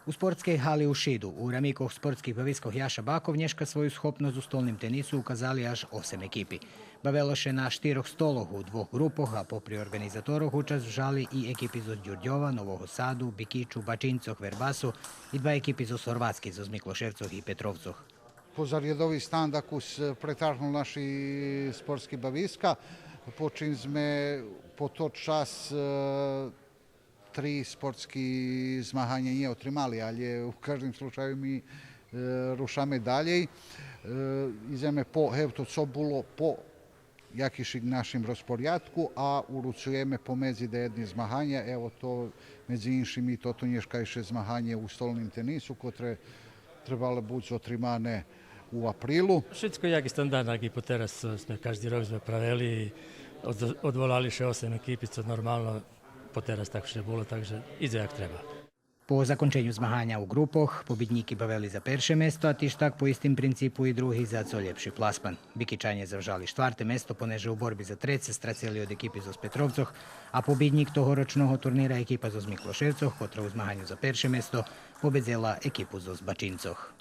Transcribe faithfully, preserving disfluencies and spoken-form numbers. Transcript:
У спортскей гали у Шиду у рамикох спортских бавискох Яша Баков нєшка свою схопносц у столним тенису указали аж осем екипи. Бавело ше на штирох столох у двох ґрупох, а попри орґанизаторох учасц вжали и екипи зоз Дюрдьова, Нового Саду, Бикичу, Бачинцох, Вербасу и два екипи зоз Горватскей, зоз Миклошевцох и Петровцох. Позарядови стан, дакус, претаргнул наши спортски бависка, по чим зме по тот час, е, три спортски змаганя нє отримали, алє у каждим случаю ми, е, рушаме далєй. Е, идземе по, гевто, цо було по якишик нашим розпорядку, а уруцуєме помедзи даєдни змаганя. Ево то, медзи иншим, и тото нєшкайше змаганє у столним тенису, котре требало буц отримане у априлу. Шицко як и стандард, як и потераз, цо зме кажди рок зме правели, од-, одволали ше осем екипи, цо нормално потераз так ше було, так же идзе як треба. По законченю змаганя у ґрупох, побиднїки бавели за перше место, а тиж так по истим принципу и други за цо лєпши пласман. Бикичанє завжали штварте место, понеже у борби за треце страцели од екипи зоз Петровцох, а побиднїк тогорочного турнира, екипа зоз Миклошевцох, котра у змаганю за перше место победзела екипу зоз Бачинцох.